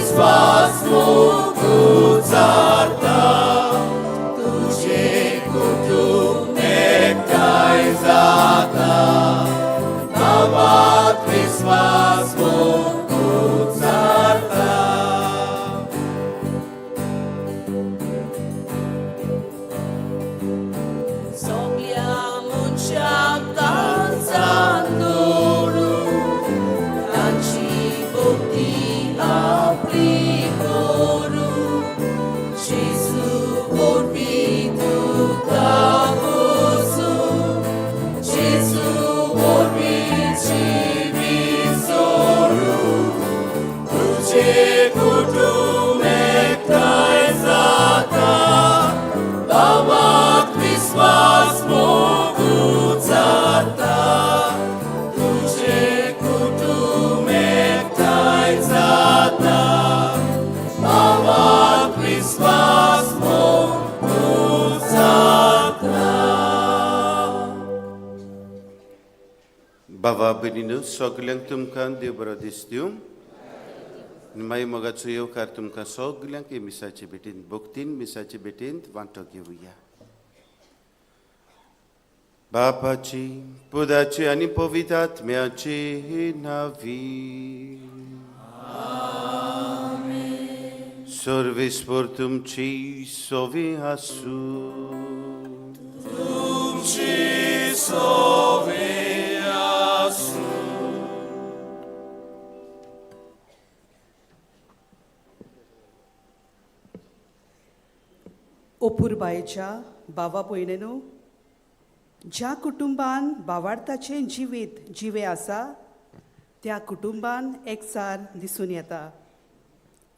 विस्वास उचारता तुझे कुटुंब एकठांय जाता नांवात विस्वास उचारता. सगल्या मनशाक तांचान दवरून तांची भक्ती आपली करूं जेजू वरवीं तुका पुजूं जेजू वरवीं जिवीत जोडूं तुझे कुटुंब एकठांय जाता नांवात विस्वास मोग उचारता तुझे कुटुंब एकठांय जाता नांवात विस्वास मोग उचारता. बाबा भयणीनो, सगल्यांक तुमकां देव बरो दीस दिवं आनी मागीर मोगाचो येवकार तुमकां सगल्यांक हे मिसाचे भेटींत, भक्तीन मिसाचे भेटींत वांटो घेवया. बापाची, पुताची आनी पवित्र आत्म्याची नांवी. सर्वेस्पर तुमची सोवी आसूं. तुमची सोवे आसूं. अपुरबायेच्या भावा भयणीनो, ज्या कुटुंबान भावार्थाचें जिवीत जिवें आसा त्या कुटुंबान एकचार दिसून येता.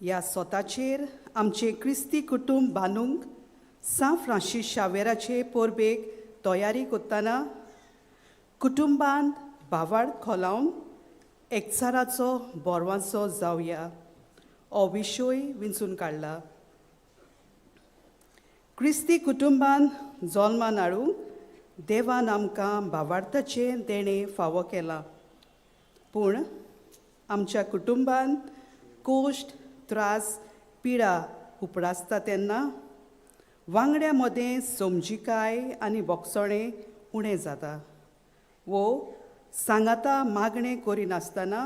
ह्या सोताचेर आमचें क्रिस्ती कुटुंब बांदूंक सांत फ्रांसीस शावेराचे परबेक तयारी करतना कुटुंबांत भावार्थ खोलावन एकचाराचो बोरवांचो जावया हो विशय विंचून काडला. क्रिस्ती कुटुंबान जल्मान हाडूंक देवान आमकां भावार्थाचें देणें फावो केलां, पूण आमच्या कुटुंबान कोश्ट, त्रास, पिडा उपरासता तेन्ना वांगड्या मदें समजिकाय आनी बोगसणें उणें जाता वो सांगाता मागणें करिनासतना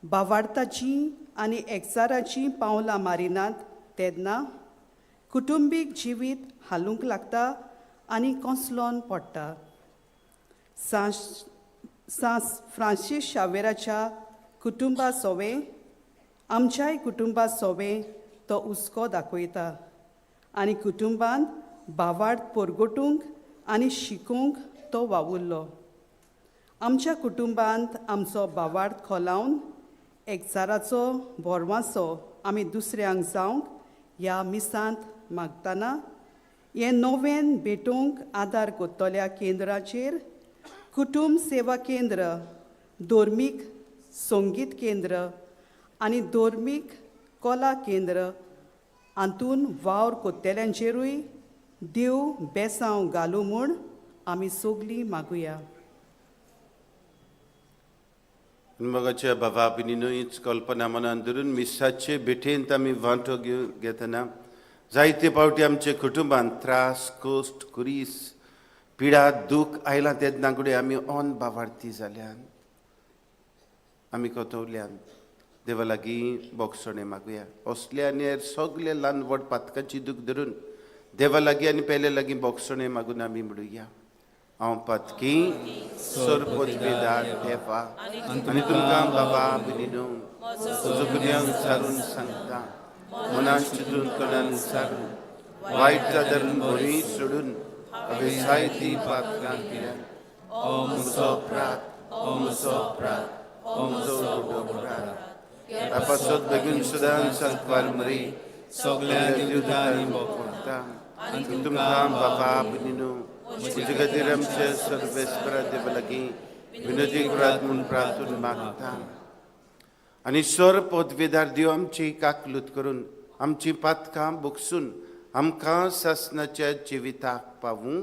भावार्थाचीं आनी एकचाराचीं पावलां मारिनात तेन्ना कुटुंबीक जिवीत हालूंक लागता आनी कोसलोन पडटा. सांत फ्रांसीस शावेराच्या कुटुंबा सोवें आमच्याय कुटुंबा सोवें तो हुस्को दाखयता आनी कुटुंबांत भावार्थ परगटूंक आनी शिकोवंक तो वावुरलो. आमच्या कुटुंबांत आमचो भावार्थ खोलावन एकचाराचो बोरवांसो आमी दुसऱ्यांक जावंक ह्या मिसांत मागतना हें नोवेन भेटोवंक आदार कोत्तल्या केंद्राचेर कुटुंब सेवा केंद्र, धर्मीक संगीत केंद्र आनी धर्मीक कला केंद्र हातून वावर कोत्तेल्यांचेरूय देव बेसांव घालूं म्हूण आमी सगलीं मागुया. मोगाच्या बाबा भयणीनो, हीच कल्पना मनान धरून मिसाचे भेटेंत आमी वांटो घेतना जायते फावटी आमच्या कुटुंबांत त्रास, कश्ट, कुरीस, पिडा, दूख आयलां तेन्ना कडेन आमी ऑन बावार्थी जाल्यान आमी कोतवल्यान देवा लागीं बोगसणें मागुया. असले आनी हेर सगले ल्हान व्हड पातकाची दूख धरून देवा लागीं आनी पेले लागीं बोगसणें मागून आमी म्हणुया. हांव पातकी सरपदवेदार देवा आनी तुमकां बाबा भयणीनो म्हजो गुन्यांव विचारून सांगता. मनान चिंतून, तोंडान विचारून, वायट धरून, बरी सोडून हांवें जायतीं पातकां केल्यात. हो म्हजो अपराध, हो म्हजो अपराध, हो म्हजो व्हडलो अपराध. तापासत बेगीन सदां सांतवार मरी, सगल्या देवतांनी मागता आनी तुमकां बाबा भयणीनो म्हजे खातीर आमच्या सर्वेस्परा देवा लागीं विनती करात म्हूण प्रार्थून मागता. आनी सर पदवेदार देव आमची काकलूत करून आमची पातकां बोगसून आमकां सासनाच्या जिविताक पावूं.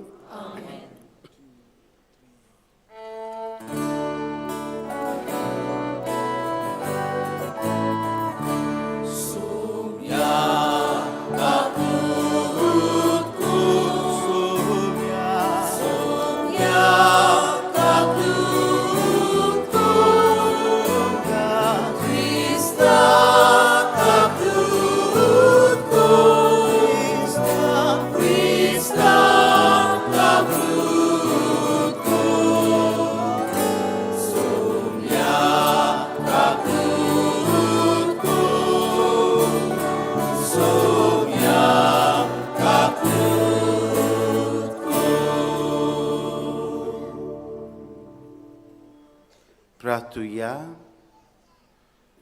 प्रार्थुया.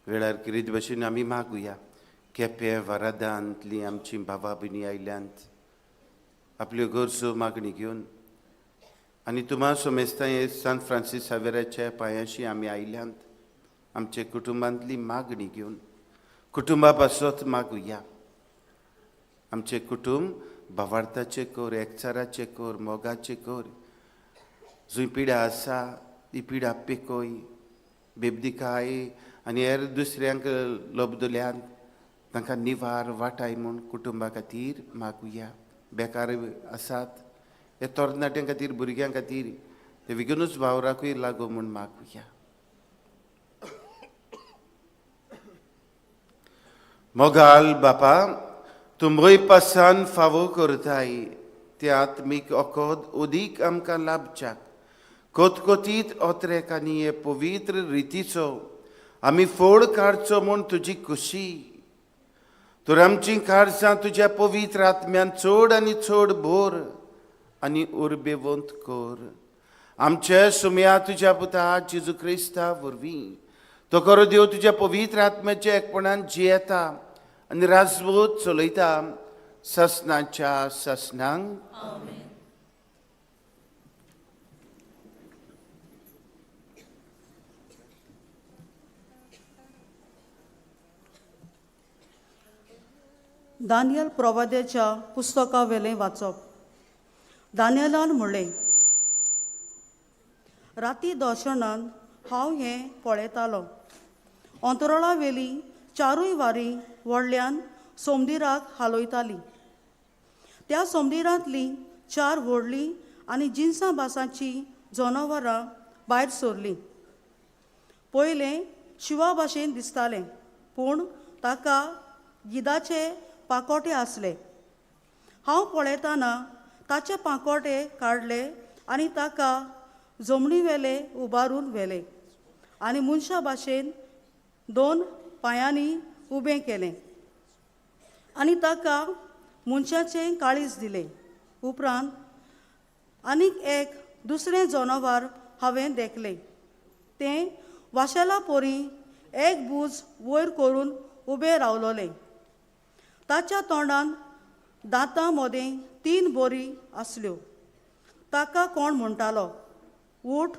वेळार किरीत भशेन आमी मागुया. केपें वरादांतली आमची भावा भयणी आयल्यांत आपल्यो गरजो मागणी घेवन आनी तुमा सोमेस्तां हे सांत फ्रांसीस सावेराच्या पांयांशी आमी आयल्यांत आमचे कुटुंबांतली मागणी घेवन कुटुंबा पासत मागुया. आमचें कुटुंब भावार्थाचें कर, एकचाराचें कर, मोगाचें कर. जंय पिडा आसा ती पिडा पेकोय बेबदिकाय आनी हेर दुसऱ्यांक लबदल्यांत तांकां निवार वाटाय म्हूण कुटुंबा खातीर मागुया. बेकार आसात हे तरणाट्यां खातीर, भुरग्यां खातीर ते बेगीनूच वावराकूय लागू म्हूण मागुया. मोगाल बापा, तुमय पासान फावो करताय ते आत्मीक अकोद अदीक आमकां लाभच्याक कोतकोतीत ओत्रेक आनी हे पवित्र रितीचो आमी फोड काडचो म्हूण तुजी खुशी. तर आमचीं काळजां तुज्या पवित्र आत्म्यान चड आनी चड भोर आनी उर्बेवंत कर. आमचे सुमया तुज्या पुता जेजू क्रिस्ता वरवीं तो करो देव तुज्या पवित्र आत्म्याच्या एकपणान जियेता आनी राजवत चलयता ससनाच्या ससनांक. दानियल प्रवाद्याच्या पुस्तकावेलें वाचप. दानियलान म्हणलें, राती दर्शनान हांव हें पळयतालो. अंतराळावेली चारूय वारी व्हडल्यान सोमदिराक हालयताली. त्या सोमदिरांतलीं चार व्हडलीं आनी जिन्सां भासांचीं जनावरां भायर सरलीं. पयलें शिवा भाशेन दिसतालें, पूण ताका गिदाचे पाकोटे आसले. हांव पळयतना ताचे पाकोटे काडले आनी ताका जमनीवेले उबारून व्हेले आनी मनशा भाशेन दोन पांयांनी उबें केलें आनी ताका मनशाचें काळीज दिलें. उपरांत आनीक एक दुसरें जनावर हांवें देखलें. तें वाशेला पोरी एक बूज वयर करून उबें रावलोलें. ताच्या तोंडान दांतां मदें 3 बोरी आसल्यो. ताका कोण म्हणटालो, उठ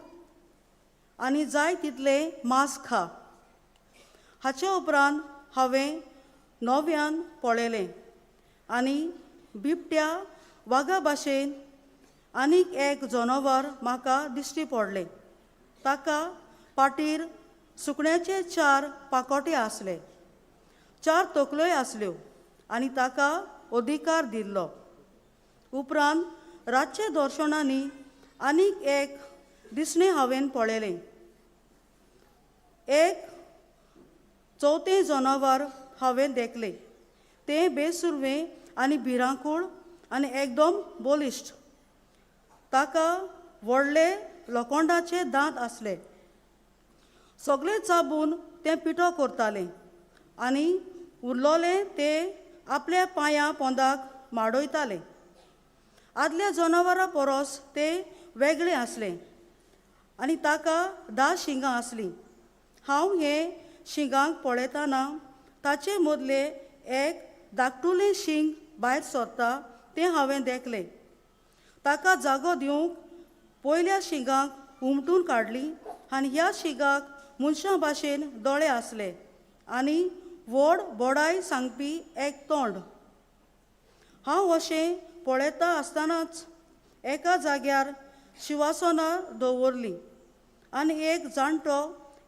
आनी जाय तितलें मांस खा. हाचे उपरांत हांवें नव्यान पळयलें आनी बिबट्या वागा भाशेन आनीक एक जनावर म्हाका दिश्टी पडलें. ताका पाटीर सुकण्याचे 4 पाकोटे आसले, 4 तकल्योय आसल्यो आनी ताका अधिकार दिल्लो. उपरांत रातचे दर्शनांनी आनीक एक दिसणें हांवें पळयलें. एक चवथें जनावर हांवें देखलें. तें बेसुरवें आनी भिरांकूळ आनी एकदम बलिश्ट. ताका व्हडले लोखंडाचे दांत आसले. सगळें चाबून तें पिठो करतालें आनी उरलोलें तें आपल्या पांयां पोंदाक माडयतालें. आदल्या जनावरां परस तें वेगळें आसलें आनी ताका 10 शिंगां आसलीं. हांव हे शिंगांक पळयतना ताचे मदले एक धाकटुलें शींग भायर सरता तें हांवें देखलें. ताका जागो दिवंक पयल्या शिंगाक उमटून काडली आनी ह्या शिंगाक मनशां भाशेन दोळे आसले आनी व्हड बोडाय सांगपी एक तोंड. हांव अशें पळयता आसतनाच एका जाग्यार शिवासनां दवरलीं आनी एक जाणटो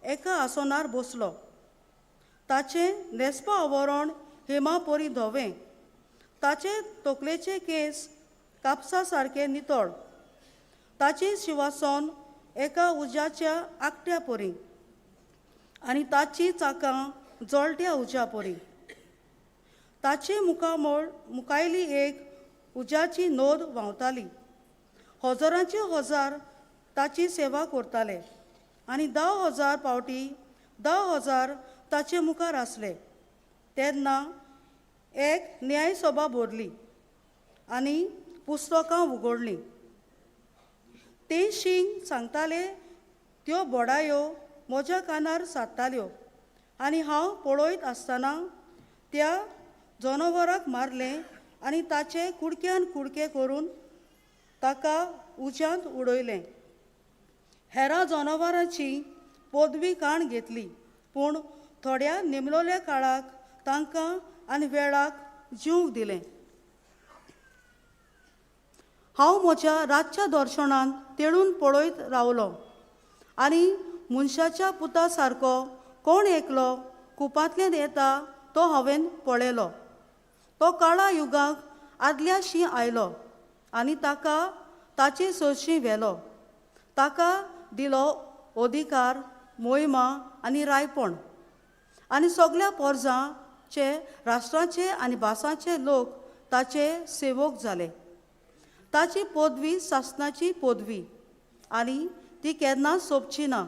एका आसनार बसलो. ताचें न्हेसपा आवरण हेमा परी धवें, ताचे तकलेचे केंस कापसा सारके नितळ, ताचें शिवासन एका उज्याच्या आकट्या परी आनी ताची चाकां जळट्या उज्या परी. ताचे मुखामळ मुखायली एक उज्याची नोद व्हांवताली. हजारांचे हजार ताची सेवा करताले आनी 10,000 पावटी 10,000 ताचे मुखार आसले. तेन्ना एक न्यायसभा भरली आनी पुस्तकां उगडलीं. ते शींग सांगताले त्यो बोडायो म्हज्या कानार सादताल्यो आनी हांव पळयत आसतना त्या जनावराक मारलें आनी ताचे कुडक्यान कुडके करून ताका उज्यांत उडयलें. हेरां जनावरांची पदवी काण घेतली, पूण थोड्या नेमलोल्या काळाक तांकां आनी वेळाक जिवंक दिलें. हांव म्हज्या रातच्या दर्शनान तेळून पळयत रावलो आनी मनशाच्या पुता सारको कोण एकलो कुपांतल्यान येता तो हांवें पळयलो. तो काळा युगाक आदल्याशी आयलो आनी ताका ताचे सरशी व्हेलो. ताका दिलो अधिकार, मोहिमा आनी रायपण आनी सगल्या पोरजांचे, राष्ट्रांचे आनी भासांचे लोक ताचे सेवक जाले. ताची पदवी सासनाची पदवी आनी ती केन्नाच सोंपची ना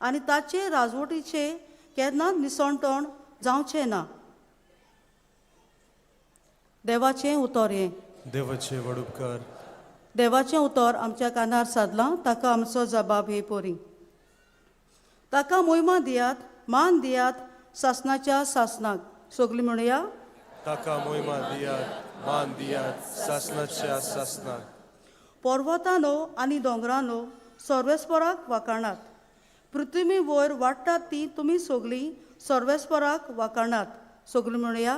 आनी ताचे राजवटीचे केन्नाच निसणटण जावचें ना. देवाचें उतर हें. देवाचे व्हड उपकार. देवाचें उतर आमच्या कानार सादलां, ताका आमचो जबाब हे पोरी. ताका मोहिमा दियात, मान दियात सासनाच्या सासनाक. सगलीं म्हणया, ताका मोहिमा दियात, मान दियात सासनाच्या सासनाक. पर्वतानो आनी दोंगरानो सर्वेस्पराक वाखाणात. पृथ्वी वयर वाडटात ती तुमी सगलीं सर्वेस्पराक वाखाणात. सगलीं म्हणया,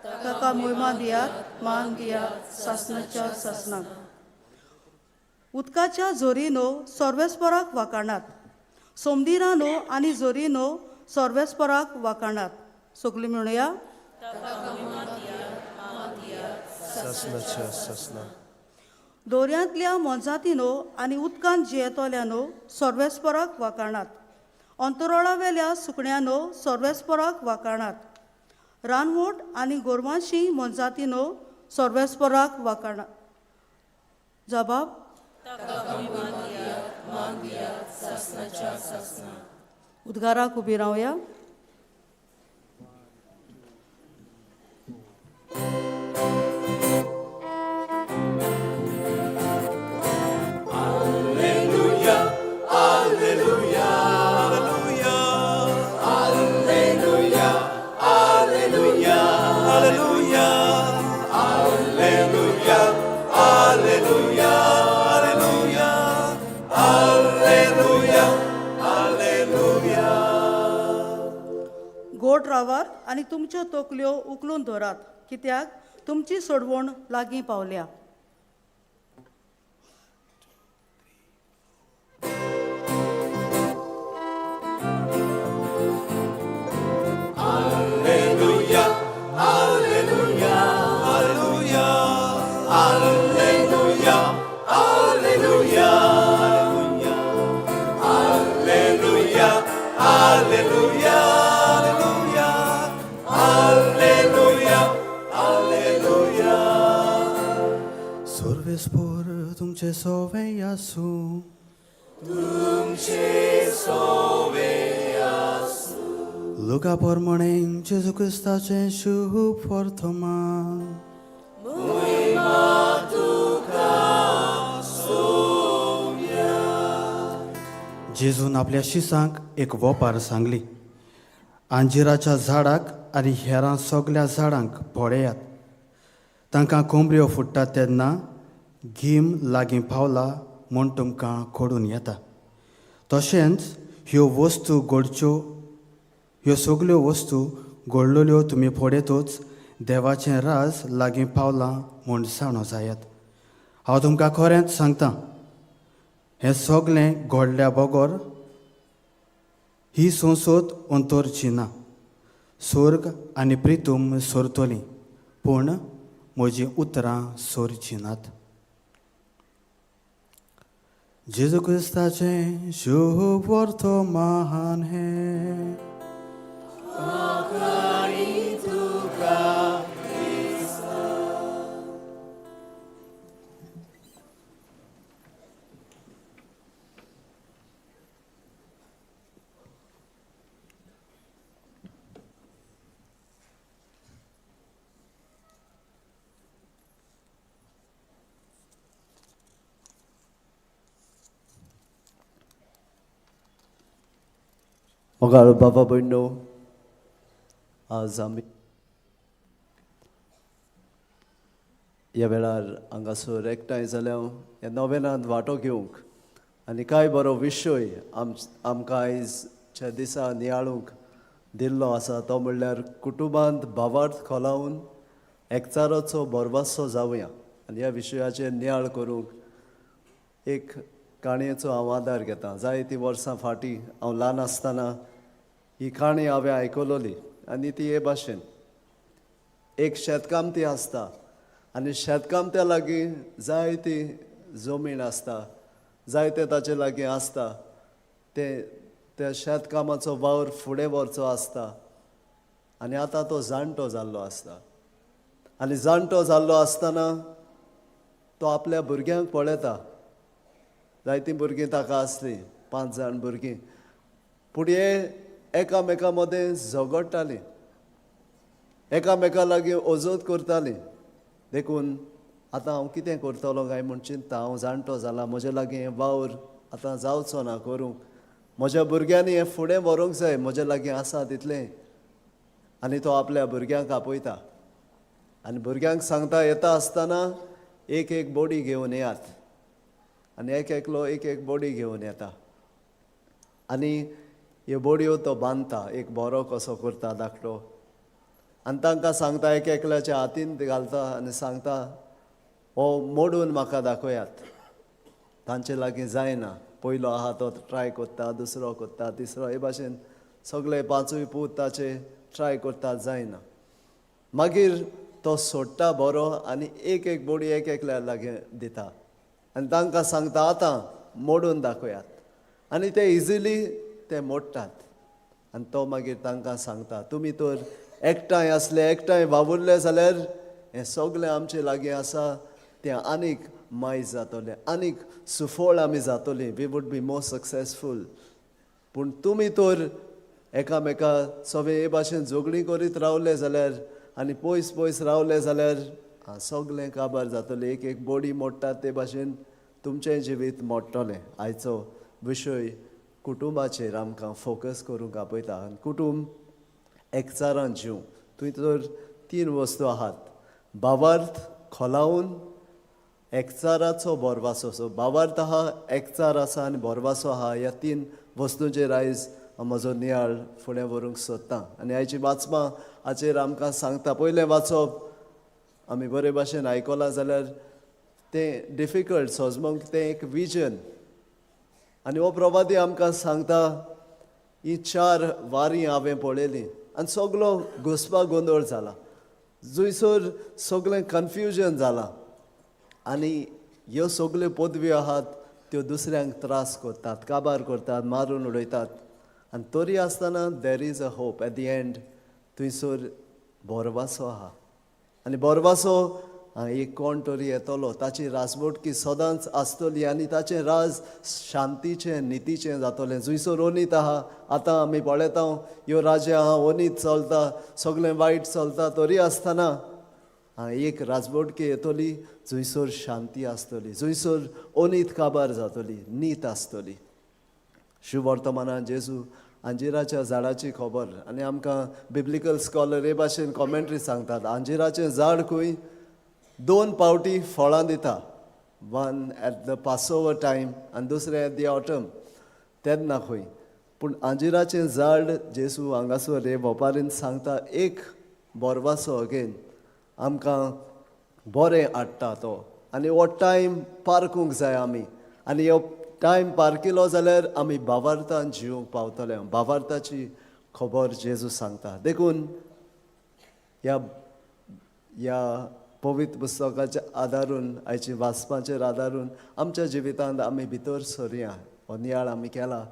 ताका मोहिमा दियात, मान दियात सासनाच्या सासनाक. उदकाच्या झरीनो सर्वेस्पराक वाखाणात. सोमदिरानो आनी झरीनो सर्वेस्पराक वाखाणात. सगलीं म्हणया, सासनाच्या सासनाक. दोऱ्यांतल्या मोनजातीनो आनी उदकांत जियेतल्यानो सर्वेस्पराक वाखाणात. अंतराळावेल्या सुकण्यानो सर्वेस्पराक वाखाणात. रानवट आनी गोरवांशी मोनजातीनो सर्वेस्पराक वाखाणात. जबाब, उद्गाराक उबी रावया. गोड रावात आनी तुमच्यो तकल्यो उखलून धरात, कित्याक तुमची सोडवण लागीं पावल्या. Alleluia, alleluia, alleluia, alleluia, alleluia, alleluia, alleluia, alleluia, alleluia. सर्वेस्पोर तुमचे सोवे आसूं. तुमचे सोवे आसूं. लुका प्रमाणे जेजू क्रिस्ताचें शुभ वर्तमान. जेजून आपल्या शिसांक एक वोपार सांगली, आंजिराच्या झाडाक आनी हेरां सगल्या झाडांक पळयात. तांकां कोंबऱ्यो फुट्टात तेन्ना गीम लागीं पावला म्हूण तुमकां कळून येता. तशेंच ह्यो वस्तू घडच्यो, ह्यो सगल्यो वस्तू घडलेल्यो तुमी पळयतूच देवाचें राज लागीं पावलां म्हूण जाणो जायात. हांव तुमकां खरेंच सांगता, हें सगलें घडल्या बगर ही संसद अंतरची ना. स्वर्ग आनी प्रितूम सोरतली, पूण म्हजीं उतरां सोरचीं नात. जेजू क्रिस्ताचें शुभ वर्तमान हें. मोगाळ बाबा भयणो, आज आमी ह्या वेळार हांगासर एकठांय जाल्या ह्या नोवेनांत वांटो घेवंक आनी कांय बरो विशय आमकां आयजच्या दिसा नियाळूंक दिल्लो आसा, तो म्हणल्यार कुटुंबांत भावार्थ खोलावन एकचाराचो भरवासो जावया. आनी ह्या विशयाचेर नियाळ करूंक एक काणयेचो हांव आदार घेता. जायतीं वर्सां फाटीं हांव ल्हान आसतना ही काणी हांवें आयकलोली आनी ती हे भाशेन. एक शेतकामती आसता आनी शेतकामत्या लागीं जायती जमीन आसता, जायते ताचे लागीं आसता, ते त्या शेतकामाचो वावर फुडें व्हरचो आसता. आनी आतां तो जाणटो जाल्लो आसता आनी जाणटो जाल्लो आसतना तो आपल्या भुरग्यांक पळयता. जायतीं भुरगीं ताका आसलीं, 5 जाण भुरगीं, पूण हे एकामेका मदें झगडटालीं, एकामेका लागीं अजोत करतालीं. देखून आतां हांव कितें करतलो काय म्हूण चिंता, हांव जाणटो जाला, म्हजे लागीं हें वावर आतां जावचो ना करूंक, म्हज्या भुरग्यांनी हें फुडें व्हरूंक जाय, म्हजे लागीं आसा तितलें. आनी तो आपल्या भुरग्यांक आपयता आनी भुरग्यांक सांगता, येता आसतना एक एक बोडी घेवन येयात. आनी एक एकलो एक एक बोडी घेवन येता आनी ह्यो बोडयो तो बांदता, एक बरो कसो करता धाकटो, आनी तांकां सांगता, एक एकल्याच्या हातीन घालता आनी सांगता, हो मोडून म्हाका दाखयात. तांचे लागीं जायना, पयलो आहा तो ट्राय करता, दुसरो करता, तिसरो, हे भाशेन सगळे 5 पूत ताचे ट्राय करता, जायना. मागीर तो सोडटा बरो आनी एक एक बोडी एक एकल्या लागीं दिता आनी तांकां सांगता, आतां मोडून दाखयात. आनी ते इजिली ते मोडटात. आनी तो मागीर तांकां सांगता, तुमी तर एकठांय आसले, एकठांय वावुरले जाल्यार हें सगळें आमचे लागीं आसा तें आनीक मायज जातलें, आनीक सुफळ आमी जातलीं, we would be more successful. पूण तुमी तर एकामेका सगळे हे भाशेन झगडीं करीत रावले जाल्यार आनी पयस पयस रावले जाल्यार सगळें काबार जातलें. एक एक बोडी मोडटात ते भाशेन तुमचें जिवीत मोडटलें. आयचो विशय कुटुंबाचेर आमकां फोकस करूंक आपयता. आनी कुटुंब एकचारान जीव, थंय तर 3 वस्तू आहात, भावार्थ खोलावन, एकचाराचो भरवासो. सो भावार्थ आहा, एकचार आसा आनी भरवासो आहा. ह्या 3 वस्तूंचेर आयज म्हजो नियाळ फुडें व्हरूंक सोदता. आनी आयची वाचपां हाचेर आमकां सांगता. पयलें वाचप आमी बरे भाशेन आयकलां जाल्यार तें डिफिकल्ट सोजमोंक, तें एक विजन. आनी हो प्रवादी आमकां सांगता, ही 4 वारी हांवें पळयली आनी सगलो घुसपा गोंदळ जाला, जंयसर सगळें कन्फ्युजन जालां आनी ह्यो सगल्यो पदव्यो आहात त्यो दुसऱ्यांक त्रास करतात, काबार करतात, मारून उडयतात. आनी तरी आसतना there is a hope at the end. थंयसर भरवासो आहा आनी भरवासो एक कोण तरी येतलो, ताची राजवटकी सदांच आसतली आनी ताचें राज शांतीचें नितीचें जातलें. जंयसर ओनीत आहा, आतां आमी पळयता ह्यो राज्यां आहा, ओनीत चलता, सगळें वायट चलता, तरी आसतना एक राजवटकी येतली जंयसर शांती आसतली, जंयसर ओनीत काबार जातली, नीत आसतली. शुवर्तमानान जेजू अंजिराच्या झाडाची खबर आनी आमकां बिब्लिकल स्कॉलर हे भाशेन कॉमेंट्री सांगतात, अंजिराचें झाड खंय 2 पावटी फळां दिता, 1 एट the Passover time आनी दुसरें एट the autumn, तेन्ना खंय. पूण अंजिराचें झाड जेजू हांगासर हे वपारीन सांगता, एक बोरवासो अगेन आमकां बरें हाडटा तो. आनी हो टायम पारकूंक जाय आमी, आनी हो टायम पारकिलो जाल्यार आमी भावार्थान जिवंक पावतले. भावार्थाची खबर जेजू सांगता. देखून ह्या पवित्र पुस्तकाच्या आदारून, आयची वाचपाचेर आदारून आमच्या जिवितांत आमी भितर सरया. हो नियाळ आमी केला.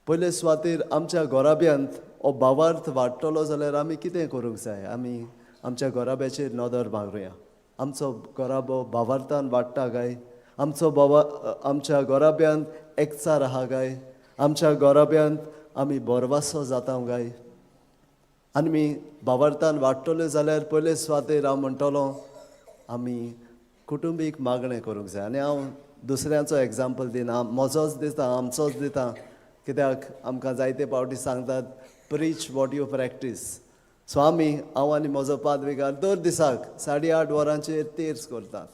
पयले सुवातेर आमच्या घराब्यांत हो भावार्थ वाडटलो जाल्यार आमी कितें करूंक जाय? आमी आमच्या घराब्याचेर नदर मारुया. आमचो घराबो भावार्थान वाडटा काय? आमचो बाबा आमच्या घराब्यांत एकचार आहा काय? आमच्या घराब्यांत आमी भरवासो जाता काय? आनी आमी भावार्थान वाडटले जाल्यार पयले सुवातेर हांव म्हणटलो आमी कुटुंबीक मागणें करूंक जाय. आनी हांव दुसऱ्यांचो एग्जाम्पल दिना, म्हजोच दिता, आमचोच दिता. कित्याक आमकां जायते पावटी सांगतात, preach what you practice. So आमी, हांव आनी म्हजो पादविगार, दर दिसाक 8:30 वरांचेर तेर्स करतात,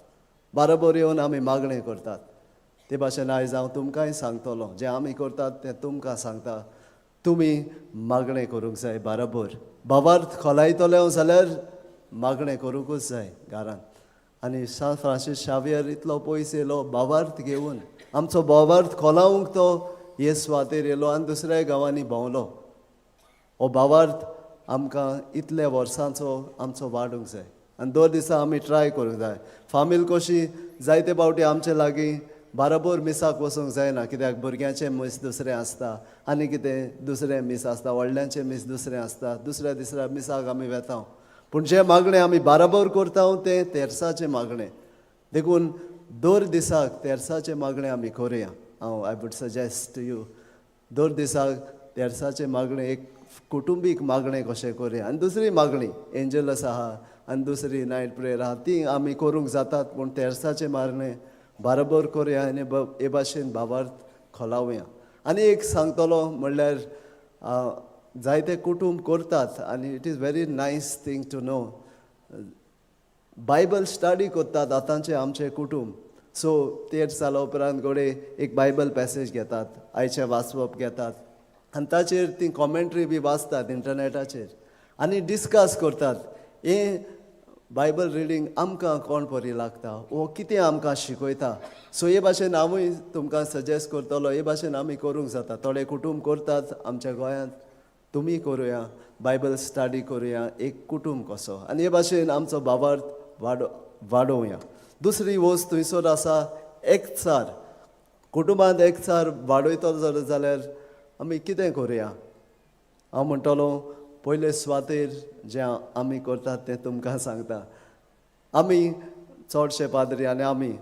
बाराबर येवन आमी मागणें करतात. ते भाशेन आयज हांव तुमकांय सांगतलो, जें आमी करतात तें तुमकां सांगता. तुमी मागणें करूंक जाय बाराबर. भावार्थ खोलायतले जाल्यार मागणें करूंकूच जाय घरांत. आनी सांत फ्रांसीस शावियर इतलो पयस येयलो भावार्थ घेवन, आमचो भावार्थ खोलावंक तो हे सुवातेर येयलो आनी दुसऱ्या गांवांनी भोंवलो. हो भावार्थ आमकां इतले वर्सांचो आमचो वाडूंक जाय आनी दर दिसा आमी ट्राय करूंक जाय. फामील कशी जायते फावटी आमचे लागीं बाराबोर मिसाक वचूंक जायना, कित्याक भुरग्यांचें मीस दुसरें आसता आनी कितें दुसरें मीस आसता, व्हडल्यांचें मीस दुसरें आसता, दुसऱ्या दिसऱ्या मिसाक आमी वेता. पूण जें मागणें आमी बाराबोर करता तें तेर्साचें मागणें. देखून दर दिसाक तेर्साचें मागणें आमी करुया. हांव I would suggest to you, दर दिसाक तेर्साचें मागणें एक कुटुंबीक मागणें कशें करुया. आनी दुसरी मागणी एंजलस आहा आनी दुसरी नायट प्रेयर आहा, ती आमी करूंक जातात, पूण तेर्साचें मागणें बाराबर करुया आनी हे भाशेन भावार्थ खोलावया. आनी एक सांगतलो म्हणल्यार, जायते कुटूंब करतात आनी it is very nice thing to know, Bible study करतात आतांचे आमचे कुटूंब. सो तेर्स जाल्या उपरांत घडये एक बायबल पॅसेज घेतात, आयचें वाचप घेतात आनी ताचेर ती कॉमेंट्री बी वाचतात इंटरनेटाचेर आनी डिस्कस करतात, हें बायबल रिडींग आमकां कोण परी लागता वो कितें आमकां शिकयता. सो हे भाशेन हांवूय तुमकां सजेस्ट करतलो, हे भाशेन आमी करूंक जाता. थोडे कुटूंब करतात आमच्या गोंयांत, तुमी करुया, बायबल स्टडी करुया एक कुटूंब कसो आनी हे भाशेन आमचो भावार्थ वाडोवया. दुसरी वस्त थंयसर आसा एकचार. कुटुंबांत एकचार वाडयतलो जाल्यार आमी कितें करुया? हांव म्हणटलो पयले सुवातेर जें आमी करतात तें तुमकां सांगता. आमी चडशे पाद्री आनी आमी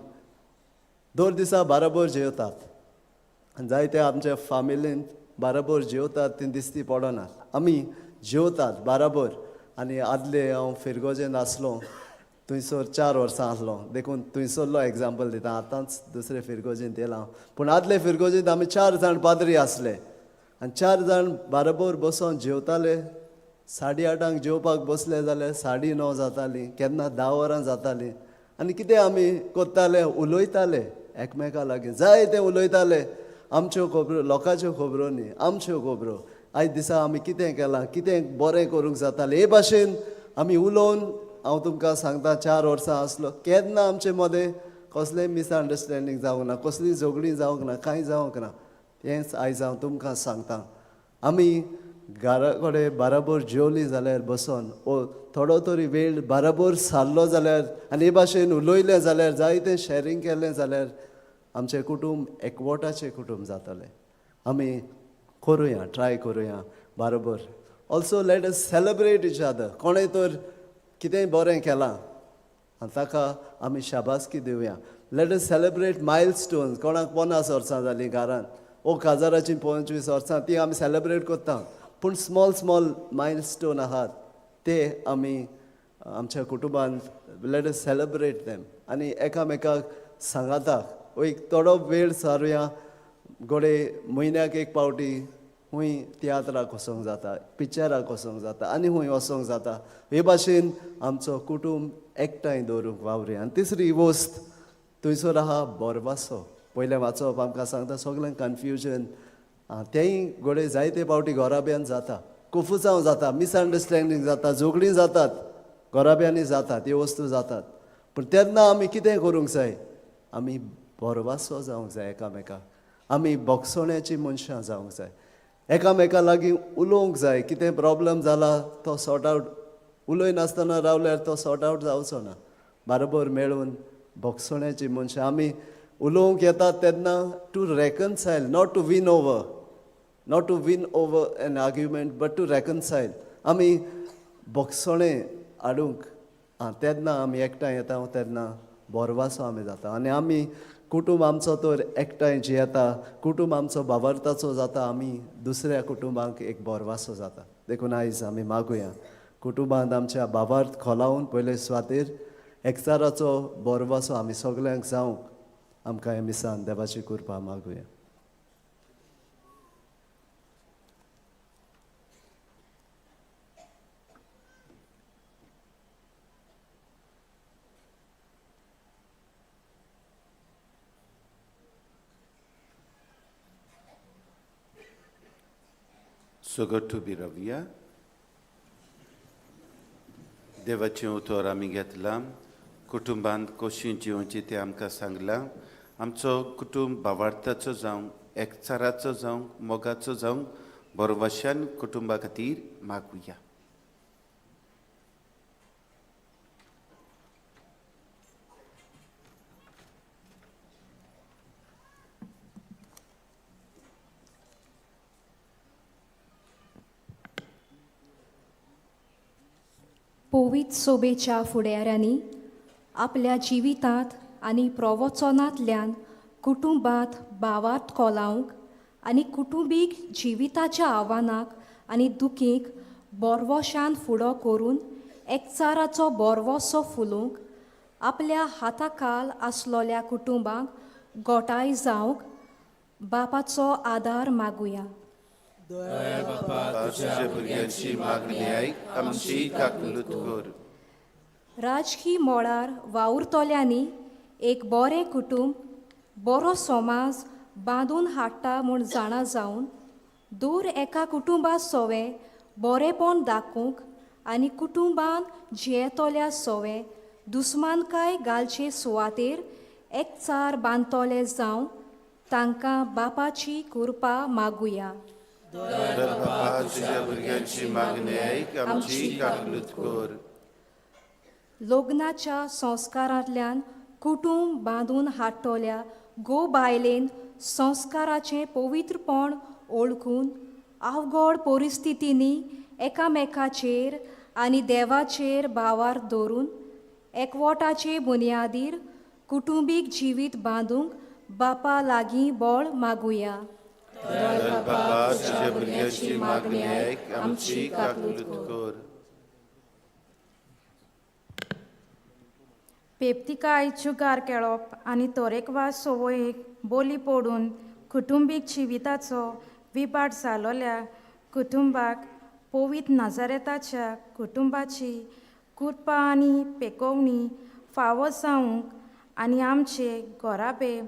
दर दिसा बाराबर जेवतात आनी जायते आमच्या फामिलींत बाराबर जेवतात ती दिसती पडनात. आमी जेवतात बाराबर. आनी आदले हांव फिरगोजेंत आसलो, थंयसर 4 वर्सां आसलो, देखून थंयसरलो एग्जाम्पल दिता. आतांच दुसरे फिरगोजेंत येयला हांव, पूण आदले फिरगोजेंत आमी 4 जाण पाद्री आसले आनी 4 जाण बाराबर बसोन जेवताले. 8:30 जेवपाक बसले जाल्यार 9:30 जातालीं, केन्ना 10 वरां जातालीं. आनी कितें आमी करताले, उलयताले एकमेका लागीं, जाय तें उलयताले. आमच्यो खबरो, लोकांच्यो खबरो न्ही, आमच्यो खबरो. आयज दिसा आमी कितें केलां, कितें बरें करूंक जातालें, हे भाशेन आमी उलोवन. हांव तुमकां सांगता, 4 वर्सां आसलो, केन्ना आमचे मदें कसलेंय मिसअंडरस्टँडींग जावंक ना, कसलीं झगडीं जावंक ना, कांय जावंक ना. तेंच आयज हांव तुमकां सांगता. आमी घरा कडेन बाराबर जेवलीं जाल्यार बसोन ओ थोडो तरी वेळ बाराबर सारलो जाल्यार आनी हे भाशेन उलयलें जाल्यार, जायतें शॅरींग केलें जाल्यार आमचें कुटूंब एकवटाचें कुटूंब जातलें. आमी करुया, ट्राय करुया बाराबर. Also let us celebrate each other. कोणें तर कितेंय बरें केलां आनी ताका आमी शाबासकी दिवया. Let us celebrate milestones. कोणाक 50 वर्सां जालीं घरांत ओ काजाराचीं 25 वर्सां, ती आमी सेलेब्रेट करता. पूण स्मॉल स्मॉल मायलस्टोन आहात ते आमी आमच्या कुटुंबांत let us celebrate them. आनी एकामेकाक सांगाताक एक थोडो वेळ सारुया, घडये म्हयन्याक एक पावटी खूंय तियात्राक वचोंक जाता, पिक्चराक वचोंक जाता आनी खूंय वचोंक जाता. हे भाशेन आमचो कुटूंब एकठांय दवरूंक वावरुया. आनी तिसरी वस्त थंयसर आहा बोरवासो. पयलें वाचप आमकां सांगता सगळें कन्फ्युजन, तेंय घडये जायते फावटी घराब्यान जाता, कोफुसांव जाता, मिसअंडरस्टँडींग जाता, झगडीं जातात, घराब्यांनी जातात, त्यो वस्तू जातात. पूण तेन्ना आमी कितें करूंक जाय? आमी बोरवासो जावंक जाय एकामेकाक, आमी बोगसोण्याची मनशां जावंक जाय, एकामेका लागीं उलोवंक जाय. कितें प्रॉब्लम जाला तो सॉर्ट आवट, उलयनासतना रावल्यार तो सॉर्ट आवट जावचो ना. बाराबर मेळून बोगसोण्याची मनशां आमी उलोवंक येता तेन्ना to reconcile, not to win over, not to win over an argument but to reconcile. आमी बोगसोणें हाडूंक तेन्ना आमी एकठांय येता तेन्ना बोरवासो आमी जाता. आनी आमी कुटूंब आमचो तर एकठांय जियेता, कुटूंब आमचो बावरताचो जाता, आमी दुसऱ्या कुटुंबांक एक बोरवासो जाता. देखून आयज आमी मागुया कुटुंबांत आमच्या बाबार्थ खोलावन पयले सुवातेर एकचाराचो बोरवासो आमी सगल्यांक जावंक आमकां हे मिसान देवाची कृपा मागुया. सगट उबी रावया. देवाचें उतर आमी घेतलां. कुटुंबांत कशी जिवची तें आमकां सांगलां. आमचो कुटुंब भावार्थाचो जावं, एकचाराचो जावं, मोगाचो जावं, बरवशान कुटुंबा खातीर मागुया. पवित्र सोबेच्या फुडाऱ्यांनी आपल्या जिवितांत आनी प्रवचनांतल्यान कुटुंबांत भावार्थ कोलावंक आनी कुटुंबीक जिविताच्या आव्हानाक आनी दुखीक बोरवशान फुडो करून एकचाराचो बोरवसो फुलोवंक आपल्या हाताखाल आसलोल्या कुटुंबांक गोठाय जावंक बापाचो आदार मागुया. बापा, तुज्या भुरग्यांची मागणी आयक, आमची काकलूत कर. राजकी मळार वावुरतल्यांनी एक बरें कुटुंब, बरो समाज बांदून हाडटा म्हूण जाणा जावन दूर एका कुटुंबा सोवे बरेंपण दाखोवंक आनी कुटुंबान जियेतल्या सोवे दुस्मानकाय घालचे सुवातेर एकचार बांदतले जावं तांकां बापाची कृपा मागुया. बापा, तुज्या भुरग्यांची मागणी आयक, आमची काकलूत कर. लग्नाच्या संस्कारांतल्यान कुटुंब बांदून हाडटल्या गो बायलेन संस्काराचें पवित्रपण ओळखून अवघड परिस्थितींनी एकामेकाचेर आनी देवाचेर भावार दवरून एकवटाचे बुन्यादीर कुटुंबीक जिवीत बांदूंक बापा लागीं बळ मागुया. बापा, तुज्या भुरग्यांची मागणी आयक, आमची काकलूत कर. पेप्तिकाय जुगार खेळप आनी तरेकवार संवयेक बोली पडून कुटुंबीक जिविताचो विबाड जालोल्या कुटुंबाक पवित्र नाजारेताच्या कुटुंबाची कृपा आनी पेकोवणी फावो जावंक आनी आमचे घराबे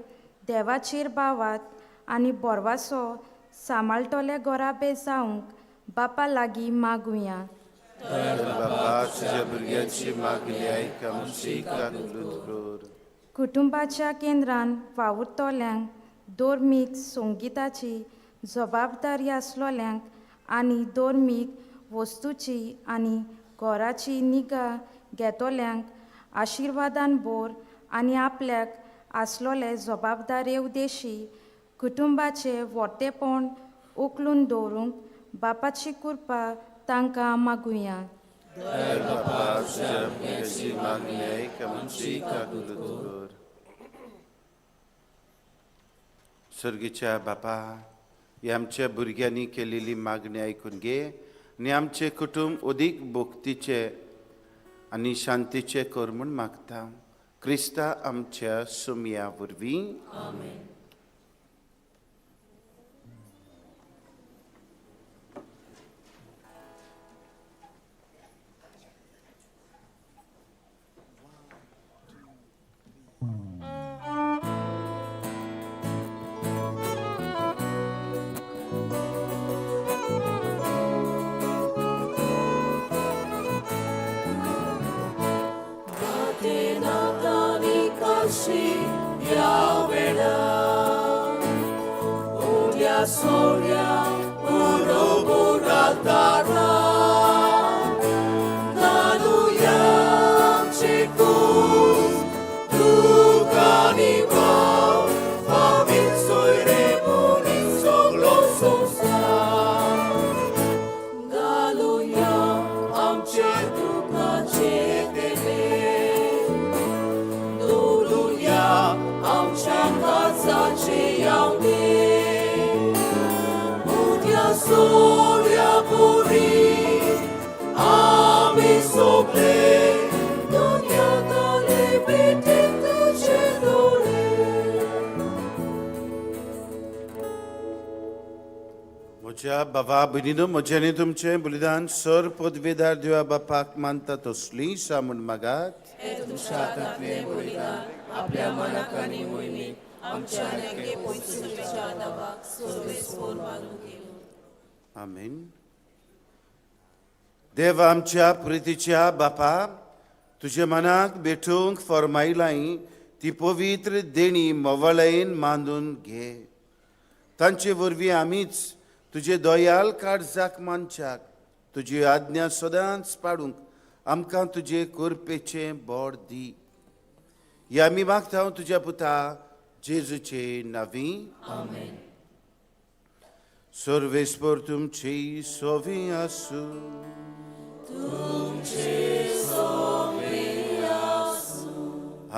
देवाचेर भावात आनी बोरवासो सांबाळटले घराबे जावंक बापा लागीं मागुया. बापा, तुज्या भुरग्यांची मागणी आयक, आमची काकलूत कर. कुटुंबाच्या केंद्रान वावुरतल्यांक धर्मीक संगिताची जबाबदारी आसलोल्यांक आनी धर्मीक वस्तूची आनी घराची निगा घेतोल्यांक आशिर्वादान बोर आनी आपल्याक आसलोले जबाबदारे उद्देशी कुटुंबाचें व्हडटेपण उखलून दवरूंक बापाची कृपा तांकां मागुया. बापा, तुज्या भुरग्यांची मागणी आयक, आमची काकलूत कर. सर्गीच्या बापा, ही आमच्या भुरग्यांनी केलेली मागणी आयकून घे आनी आमचें कुटुंब अदीक भक्तीचें आनी शांतीचें कर म्हूण मागता. क्रिस्ता आमच्या सुमया वरवीं. म्हज्या बाबा भयणीनो, म्हजें आनी तुमचें बलिदान सर पदवेदार देवा बापाक मानता तसली सा म्हूण मागात. तुमच्या हातांतलें बलिदान आपल्या मनाक आनी मोहिमेक आमच्या आमेन. देव आमच्या प्रितीच्या बापा, तुज्या मनाक भेटूंक फर्मायलाय ती पवित्र देणी मोवाळायेन मानून घे. तांचे वरवीं आमीच तुजे दयाल काळजाक मानच्याक तुजी आज्ञा सदांच पाडूंक आमकां तुजे करपेचें बोड दी. हे आमी मागता तुज्या पुता जेजूचे नांवी. आमेन. सर्वेस्पर तुमची सोवी आसूं.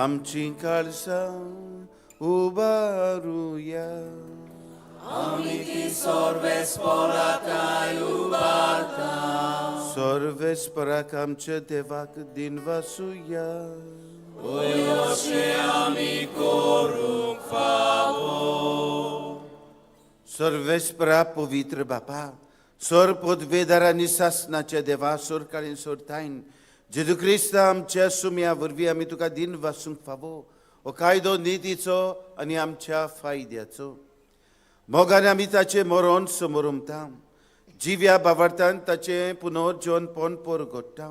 आमची काळजां उबारुया. सर्वेस्पराक आमच्या देवाक दिन वासुया. सर्वेस्परा पवित्र बापा, सर पदवेदार आनी सासनाच्या देवा, सोरकाळीन सोरतायन जेजू क्रिस्त आमच्या सुम्या वरवीं आमी तुका दिन वासूंक फावो हो कायदो नितीचो आनी आमच्या फायद्याचो. मोगान आमी ताचें मरण समोर उमता, जिव्या बावडतान ताचें पुनर्जनपण परगट्टा,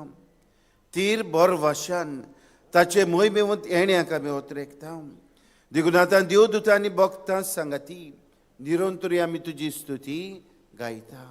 तीर बोर वाशान ताचे मोहिमेवंत येण्याक आमी ओतरेकता. देखून आतां देवदूतां आनी भक्तां सांगाती निरंतरी आमी तुजी स्तुती गायता.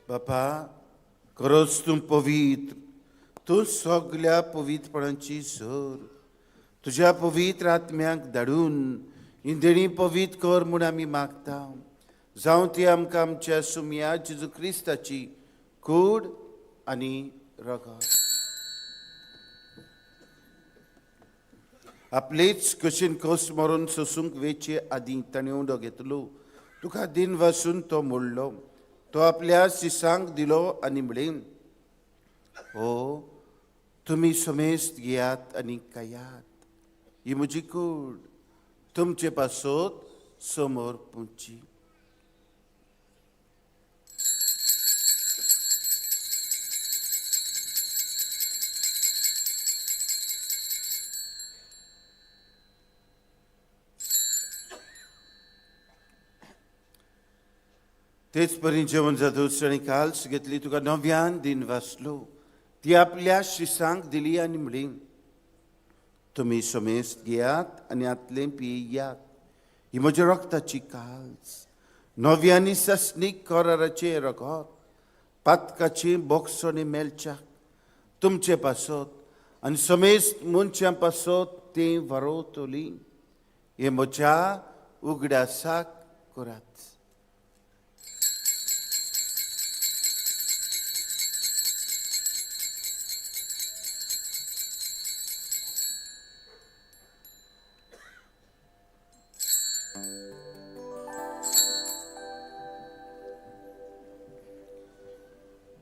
बापा, खरोच तूं पवित्र, तूं सगल्या पवित्रपणाची सर. तुज्या पवित्र आत्म्याक धाडून ही देणी पवित्र कर म्हूण आमी मागता. जावं ती आमकां आमच्या सुमया जेजू क्रिस्ताची कूड आनी रगत. आपलेच कशीन कस मरून सोसूंक वेचे आदीं ताणें उंडो घेतलो, तुका दिन वासून तो मोडलो, तो आपल्या शिसांक दिलो आनी म्हणलें, हो तुमी समेस्त घेयात आनी खायात, ही म्हजी कूड तुमचे पासत समोर पुची. तेच परी जेवण जातूच ताणें काल्स घेतली, तुका नव्यान दिन वाचलो, ती आपल्या शिसांक दिली आनी म्हणली, तुमी समेस्त घेयात आनी आतलें पियात, ही म्हज्या रक्ताची काल्स, नव्यानी सासणीक कराराचें रगत, पातकाची बोगसणी मेळच्याक तुमचे पासत आनी समेस्त मनशां पासत तें वरोवतली. हें म्हज्या उगडासाक करात.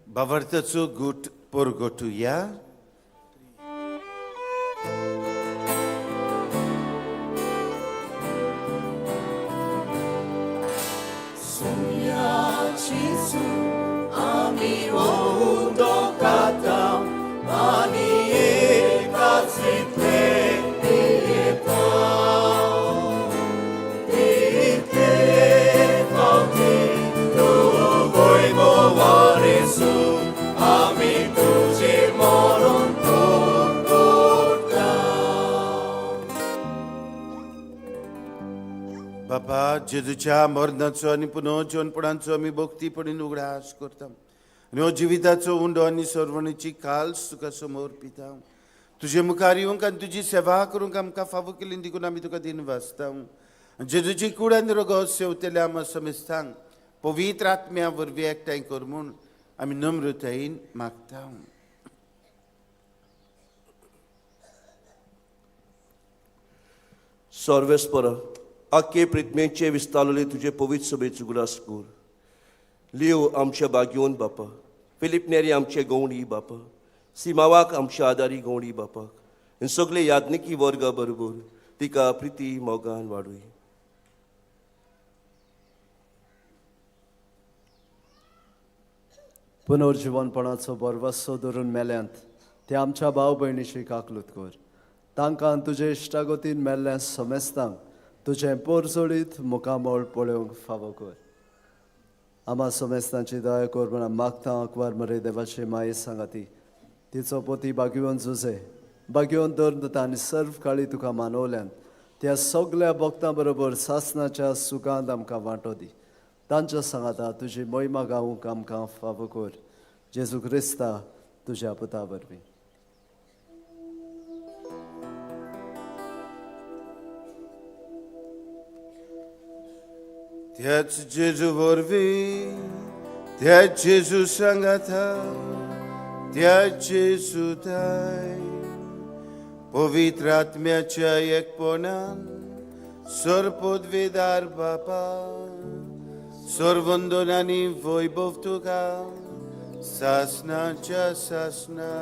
बावर्थाचो गुट परगटुया. बापा, जेजूच्या मरणाचो आनी पुनर्जनपणाचो आमी भक्तीपणीन उगडास करता आनी हो जिविताचो उंडो आनी सर्वणीची काल्स तुका समोर पिता. तुजे मुखार येवंक आनी तुजी सेवा करूंक आमकां फावो केली देखून आमी तुका दिन वाचता. जेजूची कूड आनी रगत सेवतल्या आमकां समेस्तांक पवित्र आत्म्या वरवीं एकठांय कर म्हूण आमी नम्रतायेन मागता. सर्वेस्परा आख्खे प्रितमेचे विस्तारले तुजे पवित्र सभेचो उगडास कर. लियो आमच्या बागयोन बापा, फिलीप नेरी आमचे गवंडी बापा, सिमावाक आमच्या आदारी गवंडी बापाक आनी सगळे याज्ञिकी वर्गा बरोबर तिका प्रिती मोगान वाडूय. पुनर्जिवनपणाचो बरवसो धरून मेल्यांत ते आमच्या भाव भयणीची काकलूत कर. तांकां तुजे इश्टागतीन मेल्ल्या समेस्तांक तुजें पोरजोळीत मुखामळ पळोवंक फावो कर. आमा समेस्तांची दया कर म्हण मागता आंकवार मरे देवाची माये सांगाती तिचो पोती बागयोवन जुजे बागयोवन दर आनी सर्व काळी तुका मानवल्यान त्या सगल्या भक्तां बरोबर सासनाच्या सुखांत आमकां वांटो दी. तांच्या सांगाता तुजी मोहिमा गावूंक आमकां फावो कर. जेजू क्रिस्ता तुज्या पुता वरवीं. त्याच जेजू वरवीं, त्याच जेजू सांगाता, त्याच जेजू ताय पवित्र आत्म्याच्या एकपणान सर्वपदवीदार बापा सर्वंदन आनी वैभव तुका सासनाच्या सासना.